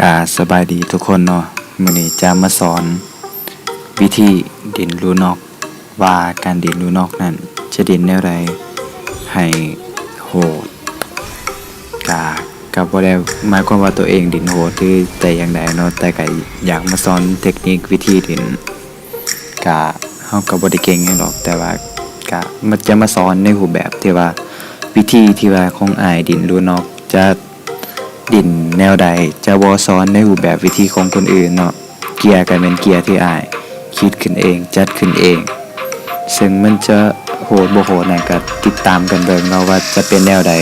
ກາສະບາຍດີທຸກຄົນເນາະ, ມື້ນີ້ຈະມາສອນວິທີດິນລູນອກ ວ່າການດິນລູນອກນັ້ນຈະດິນແນວໃດໃຫ້ໂຫດ. ກະ ກະບໍ່ໄດ້ໝາຍຄວາມວ່າຕົວເອງດິນໂຫດຫຼືແຕ່ຢ່າງໃດເນາະ, ແຕ່ກະຢາກມາສອນເຕັກນິກວິທີດິນ. ກະ ເຮົາກະບໍ່ໄດ້ເກັ່ງຫຍັງດອກ, ແຕ່ວ່າກະ ຈະມາສອນໃນຮູບແບບທີ່ວ່າ ວິທີທີ່ວ່າຂອງອ້າຍດິນລູນອກຈະ ດິນແນວໃດ ຈະບໍ່ສອນໃນຮູບແບບວິທີຂອງຄົນອື່ນເນາະ. ເກຍກະແມ່ນເກຍທີ່ອ້າຍຄິດຂຶ້ນເອງ ຈັດຂຶ້ນເອງ, ເຊິ່ງມັນຈະໂຫດບໍ່ໂຫດນັ້ນກະຕິດຕາມກັນເບິ່ງເນາະ ວ່າຈະເປັນແນວໃດ.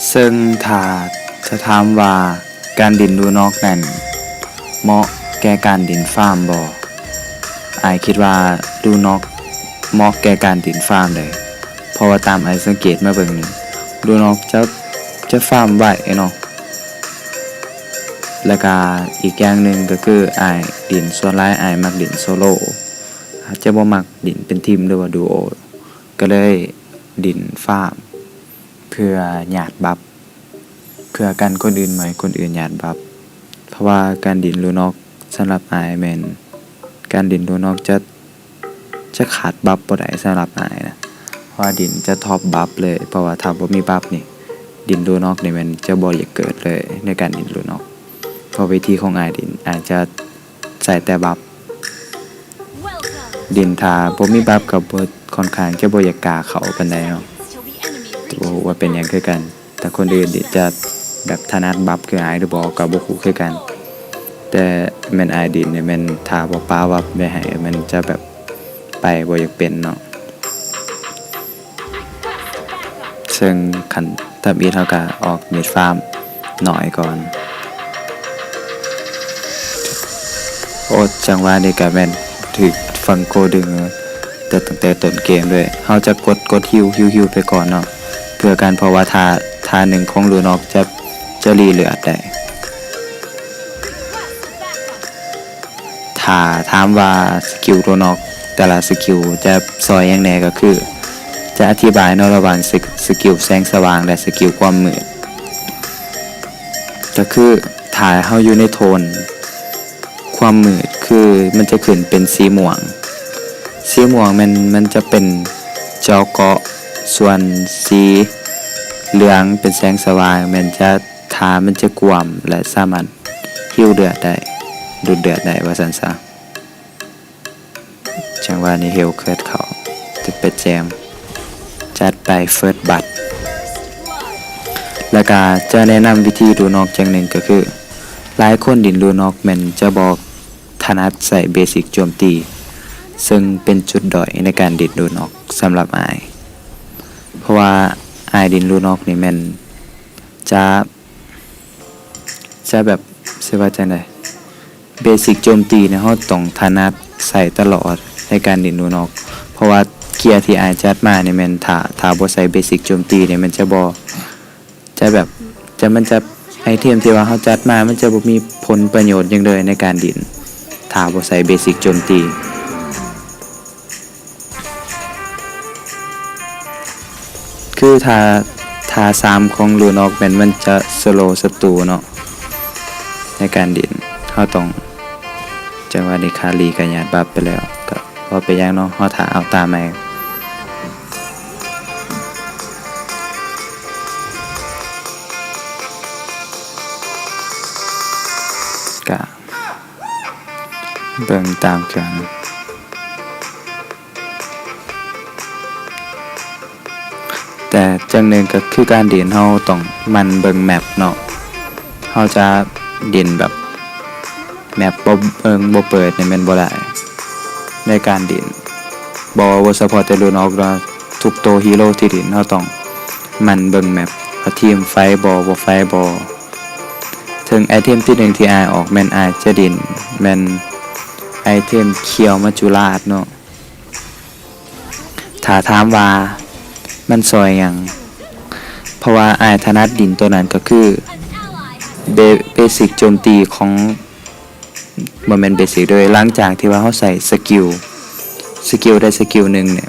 ເຊິ່ງຖ້າຈະຖາມວ່າ ການດິນລູນອກນັ້ນເໝາະແກ່ການດິນຟາມບໍ່? ອ້າຍຄິດວ່າລູນອກເໝາະແກ່ການດິນຟາມເດ້, ເພາະວ່າຕາມອ້າຍສັງເກດມາເບິ່ງນີ້ ລູນອກຈະ ຈະຟາມໄວເນາະ. ແລ້ວກະອີກຢ່າງໜຶ່ງກະຄືອ້າຍດິນ ສ່ວນຫຼາຍອ້າຍມັກດິນໂຊໂລ, ອາດຈະບໍ່ມັກດິນເປັນທີມ ຫຼືວ່າດູໂອ, ກະເລີຍດິນຟາມ ເພື່ອຫຍາດບັບ ເພື່ອກັນຄົນອື່ນບໍ່ໃຫ້ຄົນອື່ນຫຍາດບັບ. ເພາະວ່າການດິນລູນອກສຳລັບອ້າຍແມ່ນ ການດິນລູນອກຈະ ຈະຂາດບັບບໍ່ໄດ້ສຳລັບອ້າຍນະ, ເພາະວ່າດິນຈະທັອບບັບເລີຍ. ເພາະວ່າຖ້າບໍ່ມີບັບນີ້ ດິນລູນອກນີ້ແມ່ນຈະບໍ່ຢາກເກີດເລີຍໃນການດິນລູນອກ. ເພາະວິທີຂອງອ້າຍດິນ ອ້າຍຈະໃຊ້ແຕ່ບັບ. ດິນຖ້າບໍ່ມີບັບກະບໍ່ ຄ່ອນຂ້າງຈະບໍ່ຢາກກ້າເຂົ້າປານໃດເນາະ, ແຕ່ບໍ່ຮູ້ວ່າເປັນຫຍັງຄືກັນ. ແຕ່ຄົນອື່ນນີ້ຈະແບບຖະໜັດບັບຄືອ້າຍຫຼືບໍ່ກະບໍ່ຮູ້ຄືກັນ, ແຕ່ແມ່ນອ້າຍດິນນີ້ແມ່ນຖ້າບໍ່ປະບັບໄວ້ໃຫ້ ມັນຈະແບບໄປບໍ່ຢາກເປັນເນາະ. ເຊິ່ງຄັນທຳອິດເຮົາກະອອກມີດຟາມໜ້ອຍກ່ອນ. ໂອ້ ຈັງຫວະນີ້ກະແມ່ນຖືກຟັງໂກດຶງ ແຕ່ຕັ້ງແຕ່ຕົ້ນເກມເລີຍ. ເຮົາຈະກົດ ກົດຮິວ ຮິວ ຮິວໄປກ່ອນເນາະ ເພື່ອກັນ, ເພາະວ່າທ່າ ທ່າໜຶ່ງຂອງລູນອກຈະ ຈະຣີເລືອດໄດ້. ຖ້າຖາມວ່າສະກິວໂຕນອກແຕ່ລະສະກິວຈະຊ່ອຍຫຍັງແດ່ ກະຄືຈະອະທິບາຍເນາະ ລະຫວ່າງສະ ສະກິວແສງສະຫວ່າງ ແລະ ສະກິວຄວາມມືດ. ກະຄືຖ້າເຮົາຢູ່ໃນໂທນຄວາມມືດ ຄືມັນຈະຂຶ້ນເປັນສີມ່ວງ, ສີມ່ວງແມ່ນມັນຈະເປັນເຈາະເກາະ, ສ່ວນສີເຫຼືອງເປັນແສງສະຫວ່າງ ແມ່ນຈະ ຖ້າມັນຈະກວມ ແລະ ສາມາດຮິວເລືອດໄດ້ ດູດເລືອດໄດ້ວ່າຊັ້ນຊະ. ຈັງຫວະນີ້ເຮວເກີດເຂົ້າ ຈະໄປແຈມ ຈັດໄປເຟີດບັດ. ແລ້ວກະຈະແນະນຳວິທີລູນອກຢ່າງໜຶ່ງ ກະຄືຫຼາຍຄົນດິນລູນອກແມ່ນຈະບໍ່ຖະໜັດໃຊ້ເບສິກໂຈມຕີ ເຊິ່ງເປັນຈຸດດ້ອຍໃນການດິນລູນອກສຳລັບອ້າຍ, ເພາະວ່າອ້າຍດິນລູນອກນີ້ແມ່ນຈະ ຈະແບບ ຊິວ່າຈັ່ງໃດ ເບສິກໂຈມຕີນີ້ເຮົາຕ້ອງຖະໜັດໃຊ້ຕະຫຼອດໃນການດິນລູນອກ, ເພາະວ່າເກຍທີ່ອ້າຍຈັດມານີ້ແມ່ນ ຖ້າ ຖ້າບໍ່ໃຊ້ເບສິກໂຈມຕີນີ້ ມັນຈະບໍ່ ຈະແບບ ຈະ ມັນຈະ ໄອເທັມທີ່ວ່າເຮົາຈັດມາ ມັນຈະບໍ່ມີຜົນປະໂຫຍດຫຍັງເລີຍໃນການດິນ ຖ້າບໍ່ໃຊ້ເບສິກໂຈມຕີ. ຄືທ່າ ທ່າສາມຂອງລູນອກແມ່ນມັນຈະສະໂລສັດຕູເນາະ ໃນການດິນ. ເຮົາຕ້ອງ ຈັງຫວະນີ້ຄາລີກະຫຍາດບັບໄປແລ້ວ ກະບໍ່ເປັນຫຍັງເນາະ, ເຮົາຖ້າເອົາຕາໃໝ່. ກະ ເບິ່ງຕາມເຄື່ອງ. ແຕ່ຢ່າງໜຶ່ງກະຄືການດິນ ເຮົາຕ້ອງໝັ່ນເບິ່ງແມັບເນາະ, ເຮົາຈະດິນແບບແມັບບໍ່ເບິ່ງບໍ່ເປີດນີ້ແມ່ນບໍ່ໄດ້ໃນການດິນ. ບໍ່ ບໍ່ສະເພາະແຕ່ລູນອກເນາະ, ທຸກໂຕຮີໂຣທີ່ດິນ ເຮົາຕ້ອງໝັ່ນເບິ່ງແມັບ ວ່າທີມໄຟບໍ່ ບໍ່ໄຟບໍ່. ເຊິ່ງໄອເທັມທີໜຶ່ງທີ່ອ້າຍອອກແມ່ນອ້າຍຈະດິນ ແມ່ນໄອເທັມຂຽວມະຈຸລາດເນາະ. ຖ້າຖາມວ່າມັນຊ່ອຍຫຍັງ ເພາະວ່າອ້າຍຖະໜັດດິນໂຕນັ້ນກະຄືເບ ເບສິກໂຈມຕີຂອງ ບໍ່ແມ່ນເບສິກເດີ ຫຼັງຈາກທີ່ວ່າເຮົາໃຊ້ສະກິວ ສະກິວໃດສະກິວໜຶ່ງນີ້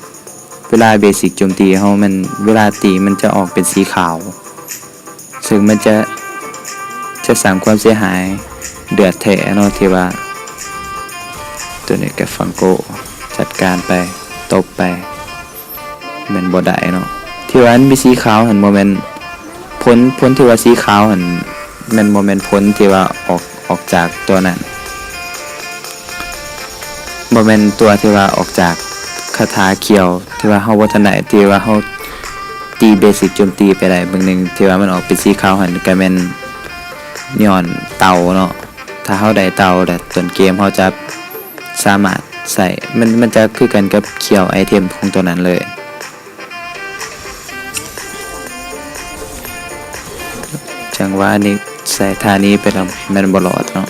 ເວລາເບສິກໂຈມຕີເຮົາ ມັນ ເວລາຕີມັນຈະອອກເປັນສີຂາວ ເຊິ່ງມັນຈະ ຈະສ້າງຄວາມເສຍຫາຍເລືອດແທ້ເນາະ ທີ່ວ່າ ຕົວນີ້ກໍຟັງໂກ ຈັດການໄປ ຕົບໄປ ແມ່ນບໍ່ໄດ້ເນາະ ທີ່ວ່າມັນມີສີຂາວຫັ້ນ ບໍ່ແມ່ນຜົນ ຜົນທີ່ວ່າສີຂາວຫັ້ນ ແມ່ນບໍ່ແມ່ນຜົນທີ່ວ່າອອກ ອອກຈາກຕົວນັ້ນ ບໍ່ແມ່ນຕົວທີ່ວ່າອອກຈາກຄາຖາຂຽວ ທີ່ວ່າເຮົາບໍ່ທັນໄດ້ ທີ່ວ່າເຮົາຕີເບສິກໂຈມຕີໄປໄດ້ເບິ່ງໜຶ່ງ ທີ່ວ່າມັນອອກເປັນສີຂາວຫັ້ນ ກໍແມ່ນຍ້ອນເຕົ່າເນາະ ຖ້າເຮົາໄດ້ເຕົ່າແລ້ວ ຕົ້ນເກມເຮົາຈະສາມາດໃຊ້ ມັນ ມັນຈະຄືກັນກັບຂຽວໄອເທັມຂອງຕົວນັ້ນເລີຍ. ຈັງຫວະນີ້ໃສ່ທ່ານີ້ໄປແລ້ວແມ່ນບໍ່ລອດເນາະ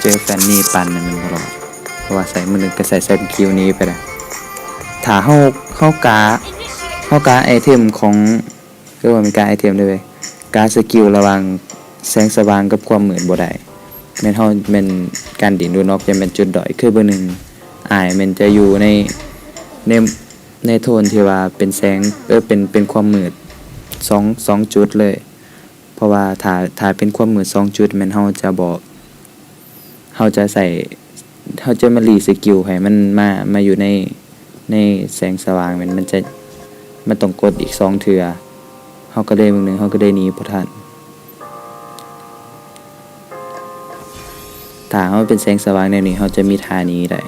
ເຈີແຟນນີ້ປັ່ນນີ້ແມ່ນບໍ່ລອດ ເພາະວ່າໃສ່ມື້ໜຶ່ງກໍໃສ່ສະກິວນີ້ໄປແລ້ວ ຖ້າເຮົາ ເຮົາກະ ເຮົາກະໄອເທັມຂອງ ຄືວ່າແມ່ນກະໄອເທັມເດ້ເວີຍ ກະສະກິວລະຫວ່າງແສງສະຫວ່າງກັບຄວາມມືດບໍ່ໄດ້ ແມ່ນເຮົາ ແມ່ນການດີ້ນຫຼຸດອອກຈະແມ່ນຈຸດດ້ອຍ ຄືເບິ່ງໜຶ່ງ ອ້າຍແມ່ນຈະຢູ່ໃນ ໃນ ໃນໂທນທີ່ວ່າເປັນແສງ ເອີ ເປັນ ເປັນຄວາມມືດສອງ ສອງຈຸດເລີຍ ເພາະວ່າຖ້າ ຖ້າເປັນຄວາມມືດສອງຈຸດ ແມ່ນເຮົາຈະບໍ່ ເຮົາຈະໃຊ້ ເຮົາຈະມາລີສະກິວໃຫ້ມັນມາ ມາຢູ່ໃນ ໃນແສງສະຫວ່າງ ແມ່ນມັນຈະ ມັນຕ້ອງກົດອີກສອງເທື່ອ ເຮົາກໍເລີຍ ມື້ໜຶ່ງເຮົາກໍເລີຍໜີບໍ່ທັນ. ຖ້າເຮົາເປັນແສງສະຫວ່າງແນວນີ້ ເຮົາຈະມີທ່າໜີໄດ້.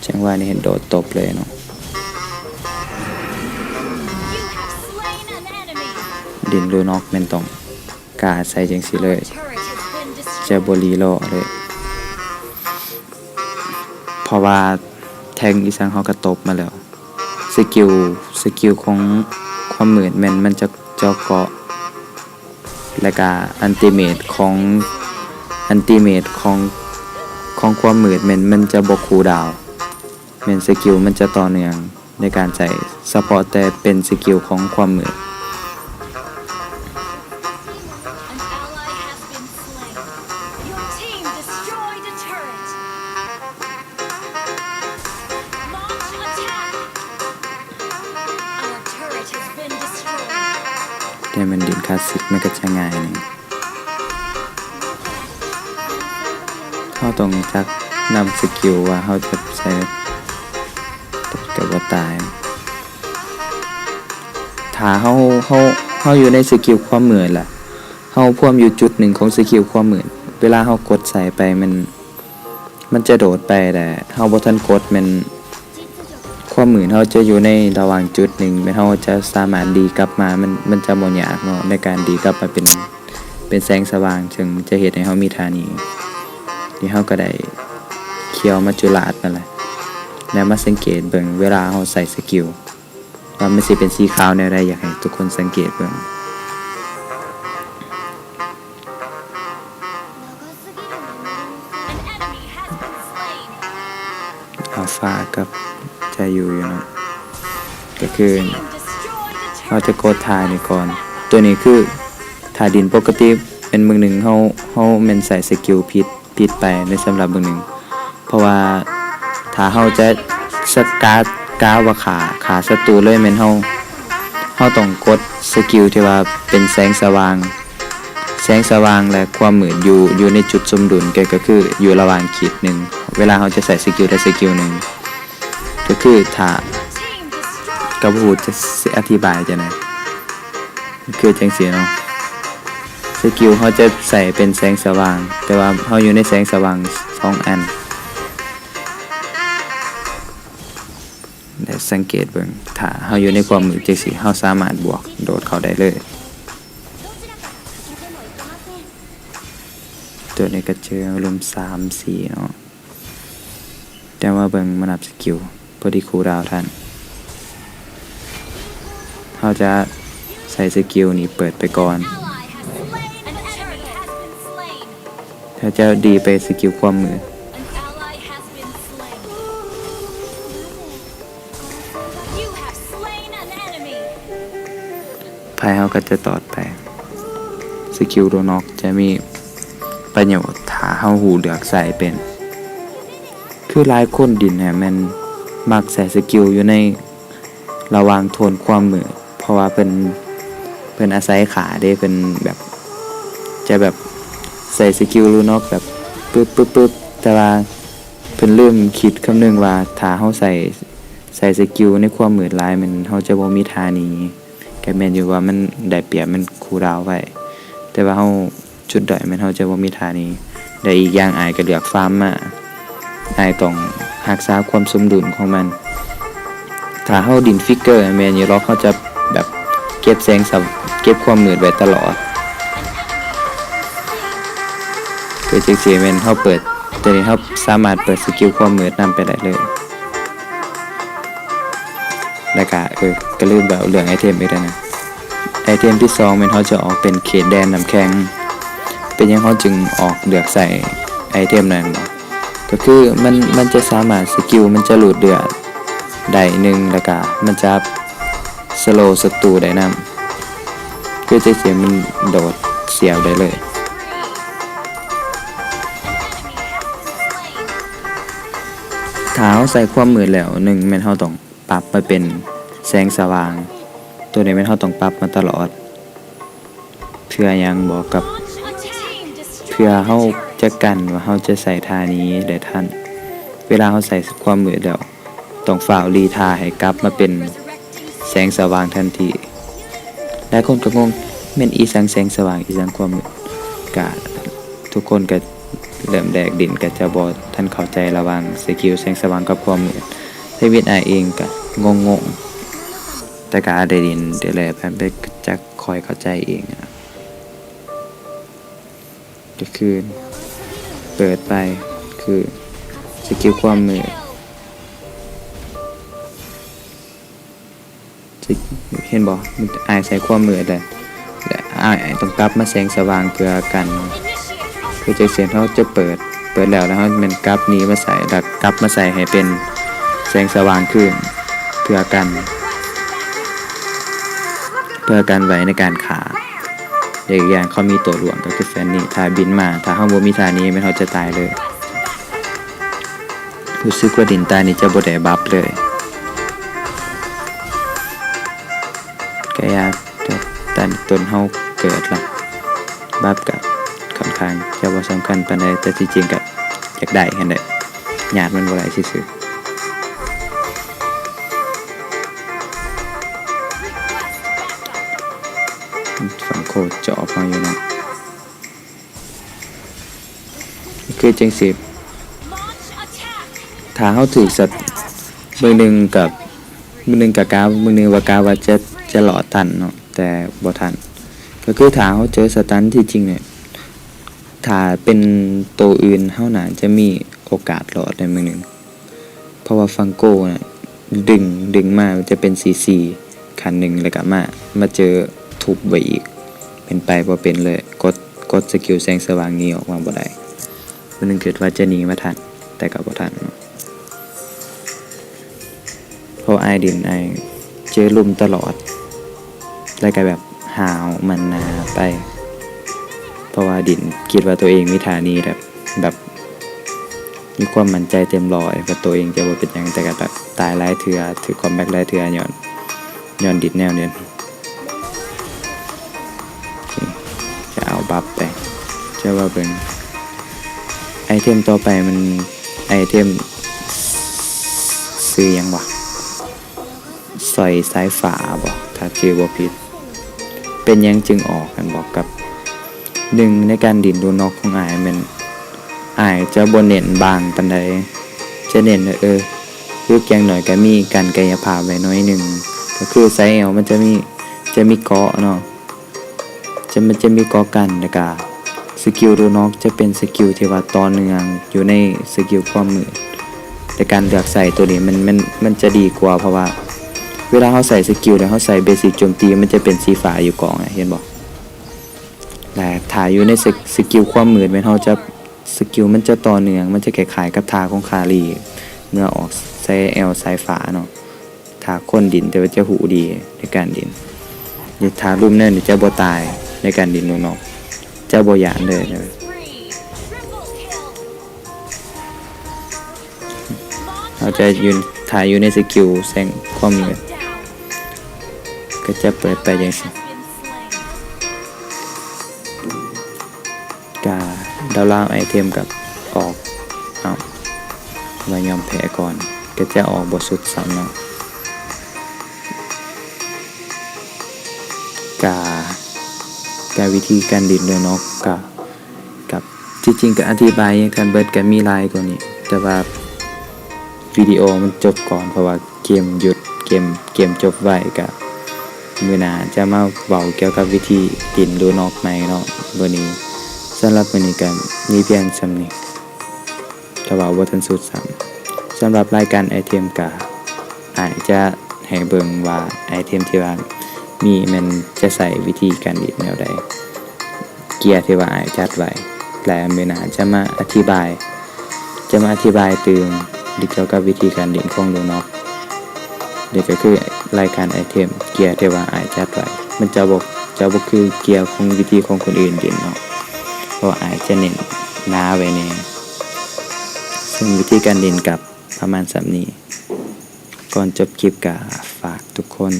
ຈັງຫວະນີ້ເຫັນໂດດຕົບເລີຍເນາະ ດິນລູນອກແມ່ນຕ້ອງກາໃສ່ຈັ່ງຊີ້ເລີຍ ຈະບໍ່ລີລໍເລີຍ ເພາະວ່າແທັງອີສັງເຮົາກໍຕົບມາແລ້ວ. ສະກິວ ສະກິວຂອງຄວາມມືດແມ່ນມັນຈະເຈາະເກາະ ແລະກະອັນຕິເມດຂອງ ອັນຕິເມດຂອງ ຂອງຄວາມມືດແມ່ນມັນຈະບໍ່ຄູລດາວ ແມ່ນສະກິວມັນຈະຕໍ່ເນື່ອງໃນການໃຊ້ ສະເພາະແຕ່ເປັນສະກິວຂອງຄວາມມືດ. An ally has been slain. Your team destroyed a turret. Launch attack. Our turret has been destroyed. ແຕ່ແມ່ນດິນຄລາສສິກມັນກໍຈະງ່າຍໜຶ່ງ ເຮົາຕ້ອງຮູ້ຈັກນຳສະກິວວ່າເຮົາຈະໃຊ້ ກໍບໍ່ຕາຍ. ຖ້າເຮົາ ເຮົາ ເຮົາຢູ່ໃນສະກິວຄວາມມືດລະ ເຮົາພວມຢູ່ຈຸດໜຶ່ງຂອງສະກິວຄວາມມືດ ເວລາເຮົາກົດໃສ່ໄປ ມັນ ມັນຈະໂດດໄປ ແລະເຮົາບໍ່ທັນກົດ ແມ່ນຄວາມມືດເຮົາຈະຢູ່ໃນລະຫວ່າງຈຸດໜຶ່ງ ແມ່ນເຮົາຈະສາມາດດີກັບມາ ມັນ ມັນຈະບໍ່ຍາກເນາະ ໃນການດີກັບມາເປັນ ເປັນແສງສະຫວ່າງ ເຊິ່ງຈະເຮັດໃຫ້ເຮົາມີທ່ານີ້ ທີ່ເຮົາກໍໄດ້ຂຽວມັດຈຸລາດມາແລ້ວ ແລ້ວມາສັງເກດເບິ່ງເວລາເຮົາໃຊ້ສະກິວ ວ່າມັນຊິເປັນສີຂາວແນວໃດ ຢາກໃຫ້ທຸກຄົນສັງເກດເບິ່ງ. ອາຟາກັບຈາຢູຢູ່ເນາະ ກໍຄືເຮົາຈະກົດທ່ານີ້ກ່ອນ ຕົວນີ້ຄືຖ້າດິນປົກກະຕິ ແມ່ນເບິ່ງໜຶ່ງເຮົາ ເຮົາແມ່ນໃຊ້ສະກິວຜິດ ຜິດໄປໃນສຳລັບເບິ່ງໜຶ່ງ ເພາະວ່າຖ້າເຮົາຈະສະກາດ ກາວ່າຂ້າ ຂ້າສັດຕູເລີຍ ແມ່ນເຮົາ ເຮົາຕ້ອງກົດສະກິວທີ່ວ່າເປັນແສງສະຫວ່າງ ແສງສະຫວ່າງ ແລະ ຄວາມມືດຢູ່ ຢູ່ໃນຈຸດສົມດຸນ ກໍ ກໍຄືຢູ່ລະຫວ່າງຂີດໜຶ່ງ ເວລາເຮົາຈະໃຊ້ສະກິວໃດສະກິວໜຶ່ງ ກໍຄືຖ້າ ກໍບໍ່ຮູ້ຈະຊິອະທິບາຍຈັ່ງໃດ ຄືຈັ່ງຊີ້ເນາະ ສະກິວເຮົາຈະໃຊ້ເປັນແສງສະຫວ່າງ ແຕ່ວ່າເຮົາຢູ່ໃນແສງສະຫວ່າງສອງອັນ ແລະ ສັງເກດເບິ່ງ ຖ້າເຮົາຢູ່ໃນຄວາມມືດຈັ່ງຊີ້ ເຮົາສາມາດບວກໂດດເຂົ້າໄດ້ເລີຍ. ຕົວນີ້ກໍເຈີອາລົມສາມສີ່ເນາະ ແຕ່ວ່າເບິ່ງມານັບສະກິວ ພໍດີຄູລດາວທັນ ເຮົາຈະໃຊ້ສະກິວນີ້ເປີດໄປກ່ອນ An ally has slain an enemy. ເຮົາຈະດີໄປສະກິວຄວາມມືດ An ally has been slain. You have slain an enemy. ໄພເຮົາກໍຈະຕອດໄປ ສະກິວໂດນອອກຈະມີ ປະໂຫຍດ ຖ້າເຮົາຮູ້ເລືອກໃຊ້ເປັນ. ຄືຫຼາຍຄົນດິນແມ່ນມັກໃຊ້ສະກິວຢູ່ໃນລະຫວ່າງໂທນຄວາມມືດ ເພາະວ່າເພິ່ນ ເພິ່ນອາໄສຂ້າເດ້ ເພິ່ນແບບ ຈະແບບໃຊ້ສະກິວລູນອກແບບປຶບໆໆ ແຕ່ວ່າເພິ່ນລືມຄິດຄຳນຶງວ່າ ຖ້າເຮົາໃຊ້ ໃຊ້ສະກິວໃນຄວາມມືດຫຼາຍ ແມ່ນເຮົາຈະບໍ່ມີທ່າໜີ. ກະແມ່ນຢູ່ວ່າມັນໄດ້ປຽບ ມັນຄູດາວໄວ ແຕ່ວ່າເຮົາ ຈຸດດ້ອຍແມ່ນເຮົາຈະບໍ່ມີທ່ານີ້ ແລະ ອີກຢ່າງອ້າຍກະເລືອກຟາມມາ ອ້າຍຕ້ອງຮັກສາຄວາມສົມດຸນຂອງມັນ. ຖ້າເຮົາດິນຟິກເກີ ແມ່ນຢູ່ດອກ ເຮົາຈະແບບເກັບແສງສະ ເກັບຄວາມມືດໄວ້ຕະຫຼອດ. ຄືຈັ່ງຊີ້ແມ່ນເຮົາເປີດ ໂຕນີ້ເຮົາສາມາດເປີດສະກິວຄວາມມືດນຳໄປໄດ້ເລີຍ. ແລ້ວກະ ເອີ ກະລືມເວົ້າເລື່ອງໄອເທັມອີກແລ້ວນະ. ໄອເທັມທີສອງແມ່ນເຮົາຈະອອກເປັນເຂດແດນນ້ຳແຂງ. ເປັນຫຍັງເຮົາຈຶ່ງອອກເລືອກໃຊ້ໄອເທັມນັ້ນ? ກະຄືມັນ ມັນຈະສາມາດ ສະກິວມັນຈະລູດເລືອດໄດ້ໜຶ່ງ ແລ້ວກະມັນຈະສະໂລສັດຕູໄດ້ນຳ. ຄືຈັ່ງຊີ້ມັນໂດດສຽບໄດ້ເລີຍ. ຖ້າເຮົາໃສ່ຄວາມມືດແລ້ວ ໜຶ່ງແມ່ນເຮົາຕ້ອງປັບມາເປັນແສງສະຫວ່າງ. ໂຕນີ້ແມ່ນເຮົາຕ້ອງປັບມາຕະຫຼອດ. ເພື່ອຫຍັງ? ບອກກັບ ເພື່ອເຮົາຈະກັນວ່າເຮົາຈະໃຊ້ທ່ານີ້ໄດ້ທັນ. ເວລາເຮົາໃຊ້ຄວາມມືດແລ້ວ ຕ້ອງຟ້າວລີທ່າໃຫ້ກັບມາເປັນແສງສະຫວ່າງທັນທີ. ຫຼາຍຄົນກະງົງ ແມ່ນອີ່ສັງແສງສະຫວ່າງ ອີ່ສັງຄວາມມືດ? ກະທຸກຄົນກະເລີ່ມແລກດິນ ກະຈະບໍ່ທັນເຂົ້າໃຈລະຫວ່າງສະກິວແສງສະຫວ່າງກັບຄວາມມືດ. ໃນເວດອ້າຍເອງກະງົງໆ ແຕ່ກະໄດ້ດິນເລື້ອຍໆ ໄປ ໄປ ກະຈະຄ່ອຍເຂົ້າໃຈເອງ. ກະຄືເປີດໄປ ຄືສະກິວຄວາມມືດ ເຫັນບໍ່? ອ້າຍໃສ່ຄວາມມືດແລ້ວ ແລະ ອ້າຍ ອ້າຍຕ້ອງກັບມາແສງສະຫວ່າງເພື່ອກັນ. ຄືຈັ່ງເຊັ່ນ ເຮົາຈະເປີດ ເປີດແລ້ວ ແລ້ວເຮົາແມ່ນກັບນີ້ມາໃສ່ ແລ້ວກັບມາໃສ່ໃຫ້ເປັນແສງສະຫວ່າງຄືນ ເພື່ອກັນ ເພື່ອກັນໄວ້ໃນການຂ້າ. ແລະ ອີກຢ່າງເຂົາມີໂຕຫຼວງ ກະຄືແຟນນີ້ ຖ້າບິນມາ ຖ້າເຮົາບໍ່ມີທ່ານີ້ ແມ່ນເຮົາຈະຕາຍເລີຍ. ຮູ້ສຶກວ່າດິນຕານີ້ຈະບໍ່ໄດ້ບັບເລີຍ. ກະຢາກ ແຕ່ ແຕ່ຕົ້ນເຮົາເກີດລະ ບັບກະຂ້ອນຂ້າງຈະບໍ່ສຳຄັນປານໃດ ແຕ່ທີ່ຈິງກະຢາກໄດ້ຫັ້ນແຫຼະ ຍາດມັນບໍ່ໄດ້ຊື່ໆ. ຝັ່ງໂຄດຈອບເຮົາຢູ່ນະ. ຄືຈັ່ງຊີ້ ຖ້າເຮົາຖືກສັດ ມື້ໜຶ່ງກະ ມື້ໜຶ່ງກະກາ ມື້ໜຶ່ງວ່າກາວ່າຈະ ຈະລອດທັນເນາະ ແຕ່ບໍ່ທັນ. ກະຄືຖ້າເຮົາເຈີສະຕັນ ທີ່ຈິງນີ້ ຖ້າເປັນໂຕອື່ນ ເຮົາໜ້າຈະມີໂອກາດລອດໃນມື້ໜຶ່ງ. ເພາະວ່າຝັ່ງໂກນະ ດຶງ ດຶງມາຈະເປັນສີ່ສີ່ ຂັ້ນໜຶ່ງ ແລ້ວກະມາ ມາເຈີທຸບໄວ້ອີກ ເປັນໄປບໍ່ເປັນເລີຍ. ກົດ ກົດສະກິວແສງສະຫວ່າງໜີອອກມາບໍ່ໄດ້. ຜູ້ໜຶ່ງຄິດວ່າຈະໜີມາທັນ ແຕ່ກະບໍ່ທັນເນາະ. ເພາະອ້າຍດິນ ອ້າຍເຈີລຸ່ມຕະຫຼອດ ແລ້ວກະແບບຫ້າວມັນນາໄປ ເພາະວ່າດິນຄິດວ່າໂຕເອງມີທ່ານີ້ແບບ ແບບມີຄວາມໝັ້ນໃຈເຕັມຮ້ອຍວ່າໂຕເອງຈະບໍ່ເປັນຫຍັງ ແຕ່ກະແບບຕາຍຫຼາຍເທື່ອ ຖືກຄອມແບັກຫຼາຍເທື່ອ ຍ້ອນ ຍ້ອນດິນແນວນີ້. ໂອເຄ ຈະເອົາບັບໄປ ຈະວ່າເບິ່ງ ໄອເທັມຕໍ່ໄປມັນ ໄອເທັມ ຊື່ຫຍັງຫວະ? ສ້ອຍສາຍຟ້າບໍ ຖ້າຈື່ບໍ່ຜິດ. ເປັນຫຍັງຈຶ່ງອອກຫັ້ນບໍ? ກັບ ໜຶ່ງ ໃນການດິ້ນດູນອກຂອງອ້າຍແມ່ນ ອ້າຍຈະບໍ່ເນັ້ນບາງປານໃດ ຈະເນັ້ນວ່າ ເອີ ຄືຢ່າງໜ້ອຍກະມີການກາຍະພາບໄວ້ໜ້ອຍໜຶ່ງ ກະຄືສາຍແອວມັນຈະມີ ຈະມີເກາະເນາະ ຈະ ມັນຈະມີເກາະກັ້ນ ແລ້ວກະສະກິວດູນອກຈະເປັນສະກິວທີ່ວ່າຕໍ່ເນື່ອງຢູ່ໃນສະກິວຄວາມມືດ ແລະ ການເລືອກໃຊ້ໂຕນີ້ມັນ ມັນ ມັນຈະດີກວ່າ ເພາະວ່າເວລາເຮົາໃຊ້ສະກິວແລ້ວ ເຮົາໃຊ້ເບສິກໂຈມຕີ ມັນຈະເປັນສີຟ້າຢູ່ກ້ອງ ເຫັນບໍ່? ແລະ ຖ້າຢູ່ໃນສະ ສະກິວຄວາມມືດແມ່ນເຮົາຈະ ສະກິວມັນຈະຕໍ່ເນື່ອງ ມັນຈະຄ້າຍໆກັບທ່າຂອງຄາຣີ ເມື່ອອອກສາຍແອວສາຍຟ້າເນາະ ຖ້າຄົນດິ້ນ ແຕ່ວ່າຈະຮູ້ດີໃນການດິ້ນ ແລະ ຖ້າລຸ່ມແນວນີ້ຈະບໍ່ຕາຍໃນການດິ້ນດູນອກ ຈະບໍ່ຢ້ານເລີຍ. ເຮົາຈະຢູ່ ຖ້າຢູ່ໃນສະກິວແສງຄວາມມືດ ກໍຈະເປີດໄປຈັ່ງຊີ້ ກະດາວລາວໄອເທັມກັບອອກ ເອົ້າ ວ່າຍອມແພ້ກ່ອນ ກໍຈະອອກບໍ່ສຸດຊ້ຳເນາະ ກະ ກະວິທີການຫຼິ້ນເດີເນາະ ກະ ກັບ ທີ່ຈິງກໍອະທິບາຍຍັງທັນເບິດ ກໍມີຫຼາຍກວ່ານີ້ ແຕ່ວ່າວິດີໂອມັນຈົບກ່ອນ ເພາະວ່າເກມຢຸດ ເກມ ເກມຈົບໄວ ກະມື້ໜ້າຈະມາເວົ້າກ່ຽວກັບວິທີຫຼິ້ນລູນອກໃໝ່ເນາະ ມື້ນີ້ ສຳລັບມື້ນີ້ກໍມີພຽງສ່ຳນີ້ ກໍເວົ້າບໍ່ທັນສຸດຊ້ຳ ສຳລັບລາຍການໄອເທັມ ກະ ອ້າຍຈະໃຫ້ເບິ່ງວ່າໄອເທັມທີ່ວ່າມີແມ່ນຈະໃຊ້ວິທີການຫຼິ້ນແນວໃດ ເກຍທີ່ວ່າອ້າຍຈັດໄວ້ ແລະ ມື້ໜ້າຈະມາອະທິບາຍ ຈະມາອະທິບາຍຕື່ມກ່ຽວກັບວິທີການຫຼິ້ນຂອງລູນອກ ນີ້ກໍຄືລາຍການໄອເທັມ ເກຍທີ່ວ່າອ້າຍຈັດໄວ້ ມັນຈະບໍ່ ຈະບໍ່ຄືເກຍຂອງວິທີຂອງຄົນອື່ນຫຼິ້ນເນາະ ເພາະວ່າອ້າຍຈະເນັ້ນໜາໄວ້ແດ່ ເຊິ່ງວິທີການຫຼິ້ນກໍປະມານສ່ຳນີ້ ກ່ອນຈົບຄລິບກໍຝາກທຸກຄົນ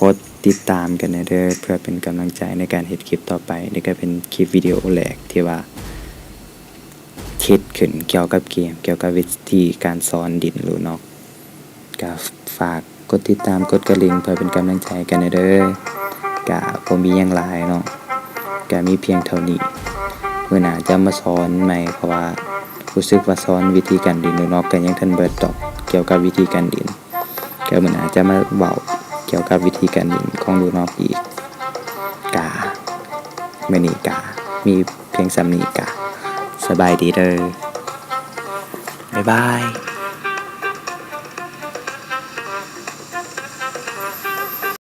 ກົດຕິດຕາມກັນແດ່ເດີ ເພື່ອເປັນກຳລັງໃຈໃນການເຮັດຄລິບຕໍ່ໄປ. ນີ້ກໍເປັນຄລິບວິດີໂອແລກທີ່ວ່າເຮັດຂຶ້ນກ່ຽວກັບເກມ ກ່ຽວກັບວິທີການສອນຫຼິ້ນລູນອກ. ກໍຝາກກົດຕິດຕາມ ກົດກະລິ່ງ ເພື່ອເປັນກຳລັງໃຈກັນແດ່ເດີ. ກະບໍ່ມີຫຍັງຫຼາຍເນາະ ກະມີພຽງເທົ່ານີ້. ມື້ໜ້າຈະມາສອນໃໝ່ ເພາະວ່າຮູ້ສຶກວ່າສອນວິທີການຫຼິ້ນລູນອກກໍຍັງທັນເບິດດອກ ກ່ຽວກັບວິທີການຫຼິ້ນ. ກໍມື້ໜ້າຈະມາເວົ້າກ່ຽວກັບວິທີການຫຼິ້ນຂອງລູນອກອີກ. ກະ ມື້ນີ້ກະມີພຽງສ່ຳນີ້ ກະສະບາຍດີເດີ ບາຍບາຍ.